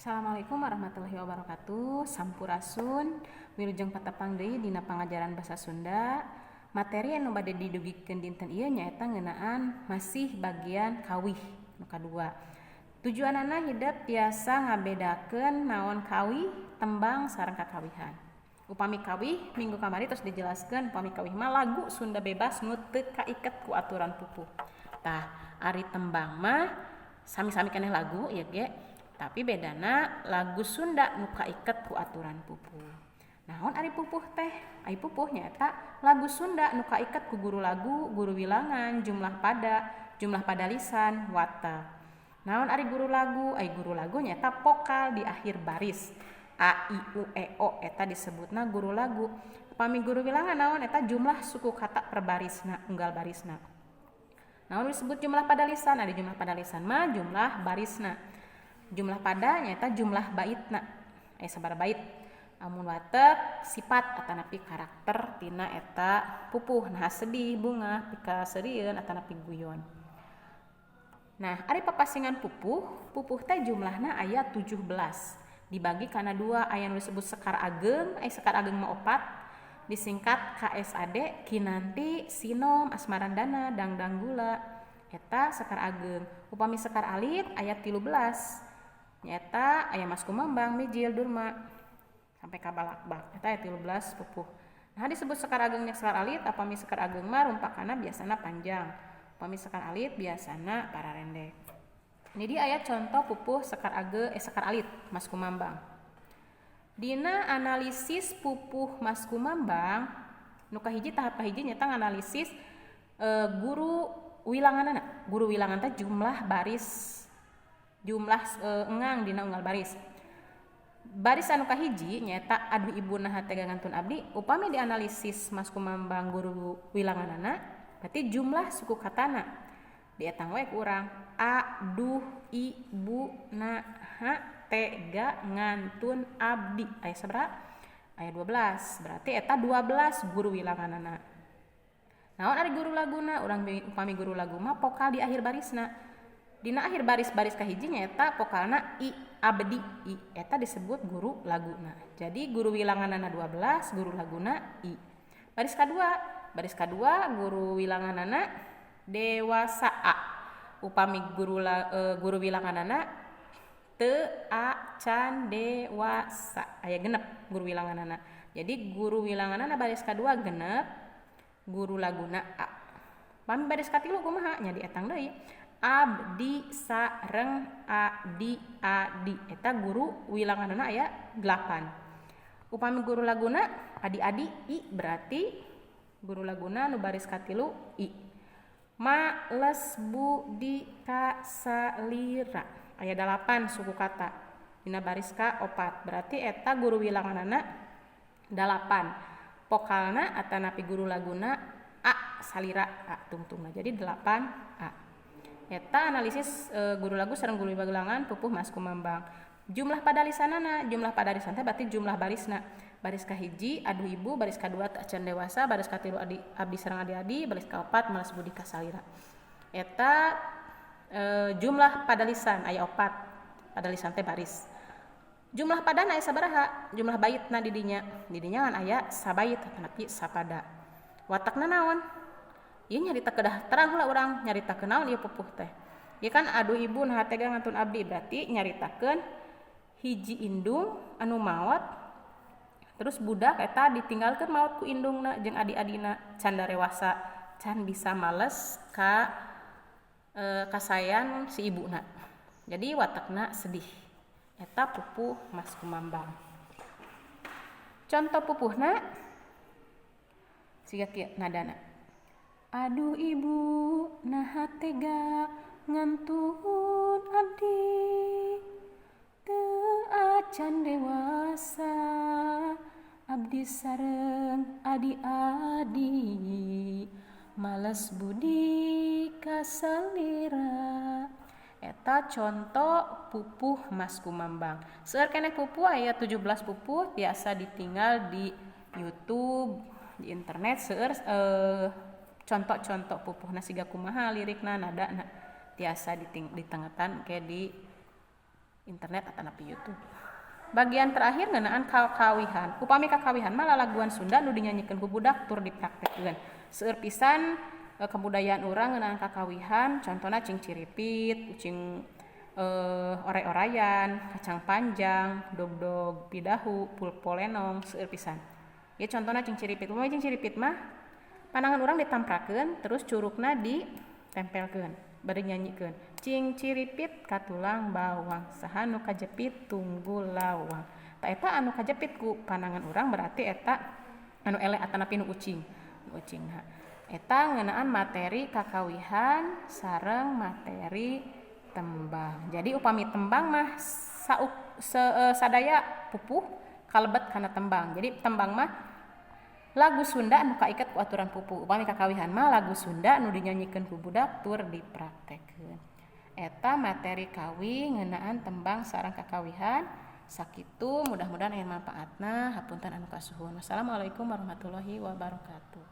Assalamualaikum warahmatullahi wabarakatuh. Sampurasun. Wilujeng patepang deui dina pangajaran basa Sunda. Materi anu bade didugikeun dinten ieu nyaeta ngeunaan masih bagian kawih nu kadua. Tujuanana hidep tiasa ngabedakeun naon kawih, tembang sareng kakawihan. Upami kawih minggu kamari tos dijelaskeun, upami kawih mah lagu Sunda bebas nu teu kaiket ku aturan pupuh. Tah, ari tembang mah sami-sami keneh lagu ieu ge, tapi bedana lagu Sunda nu kaiket ku aturan pupuh. Naon ari pupuh teh? Ari pupuh nyaeta lagu Sunda nu kaiket ku guru lagu, guru wilangan, jumlah pada lisan, watak. Naon ari guru lagu? Ari guru lagu nyaeta vokal di akhir baris. A, I, U, E, O eta disebutna guru lagu. Upami guru wilangan naon? Eta jumlah suku kata per barisna, unggal barisna. Naon disebut jumlah pada lisan? Ari jumlah pada lisan mah jumlah barisna. Jumlah pada nyaeta jumlah baitna. Aya sabaraha bait. Amun watek sifat atanapi karakter tina eta pupuh, nah sedih, bungah, pikaseurieun atanapi guyon. Nah, ari papasingan pupuh, pupuh teh jumlahna aya 17. Dibagi kana dua, aya nu disebut sekar ageng, aya sekar ageng mah opat, disingkat KSAD, Kinanti, Sinom, Asmarandana, Dangdanggula. Eta sekar ageng. Upami sekar alit aya 13. Nyaeta aya Maskumambang, Mijil, Durma sampai ka Balakbak. Eta aya 13 pupuh. Nah, disebut sekar ageng nya sekar alit, upami sekar ageng mah rumpakana biasana panjang. Upami sekar alit biasana pararendek. Ini dia aya contoh pupuh sekar ageng sekar alit Maskumambang. Dina analisis pupuh Maskumambang nu kahiji, tahap kahiji nyata nganalisis guru wilanganana. Guru wilangan teh jumlah baris, jumlah engang dina unggal baris. Baris anu kahiji nyaeta "Aduh ibu naha tega ngantun abdi". Upami dianalisis Maskumambang guru wilanganana berarti jumlah suku katana dietang we ku urang, aduh ibu naha tega ngantun abdi, aya sabaraha? Aya 12. Berarti eta 12 guru wilanganana. Naon ari guru laguna urang? Upami guru lagu mah vokal di akhir barisna. Dina akhir baris, baris kahiji nyaeta vokalna i, abdi, i, eta disebut guru laguna. Jadi guru wilanganana 12, guru laguna i. Baris kadua, baris kadua guru wilanganana dewasa a. Upami guru wilanganana teu acan dewasa, aya 6 guru wilanganana. Jadi guru wilanganana baris kadua 6, guru laguna a. Pami baris katilu kumaha nya? Dietang deui, abdi sareng adi adi, eta guru wilanganana aya 8. Upami guru laguna adi-adi i, berarti guru laguna nu baris katilu i. Males budi kasalira aya 8 suku kata dina baris ka 4, berarti eta guru wilanganana 8, vokalna atanapi guru laguna a, salira a tungtungna, jadi 8 a. Eta analisis guru lagu sareng guru wilangan pupuh Maskumambang. Jumlah pada lisanana, jumlah pada lisan teh berarti jumlah barisna. Baris kahiji aduh ibu, baris kadua teu acan dewasa, baris katilu adi abdi sareng adi-adi, baris kaopat malas budi kasalira. Eta jumlah pada lisan aya 4. Pada lisan teh baris. Jumlah padana aya sabaraha? Jumlah baitna di dinya. Di dinya kan aya sabait atanapi sapada. Watakna naon? Ieu nyarita, kedah terang heula urang nyaritakeun naon ieu pupuh teh. Ieu kan "Aduh ibu naha tega ngantun abdi", berarti nyaritakeun hiji indung anu maot, terus budak eta ditinggalkeun maot ku indungna jeung adi-adina, can darewasa, can bisa males ka kasayan si ibuna. Jadi watakna sedih. Eta pupuh Maskumambang. Contoh pupuhna siga kieu nadana. Aduh ibu naha tega ngantun abdi, teu acan dewasa, abdi sareng adi-adi, males budi kasalira. Eta contoh pupuh Maskumambang. Seueur keneh pupuh, aya 17 pupuh, biasa ditinggal di YouTube, di internet seueur contoh-contoh pupuhna siga kumaha lirikna, nadana, tiasa ditengetan ke di Internet atanapi YouTube. Bagian terakhir ngeunaan kakawihan. Upami kakawihan mah lalaguan Sunda nu dinyanyikeun ku budak tur dipraktekkeun. Seueur pisan kebudayaan urang ngeunaan kakawihan, contohna cingciripit, ucing oray-orayan, kacang panjang, dogdog pidahu, pulpolenong, seueur pisan. Ieu contohna cingciripit. Upami cingciripit mah panangan urang ditamprakeun, terus curukna ditempelkeun bari nyanyikeun. Cingciripit ka tulang bawang, saha nu kajepit tunggul lawang. Tah, eta anu kajepit ku panangan urang berarti eta anu eleh atanapi nu ucing, nu ucingna. Eta ngeunaan materi kakawihan sareng materi tembang. Jadi upami tembang mah sadaya pupuh kalebet kana tembang. Jadi tembang mah lagu Sunda anu kaiket ku aturan pupuh. Upami kakawihan mah lagu Sunda nu dinyanyikeun ku budak tur dipraktekkeun. Eta materi kawi ngeunaan tembang sareng kakawihan. Sakitu, mudah-mudahan aya manfaatna. Hapunten anu kasuhun. Wassalamualaikum warahmatullahi wabarakatuh.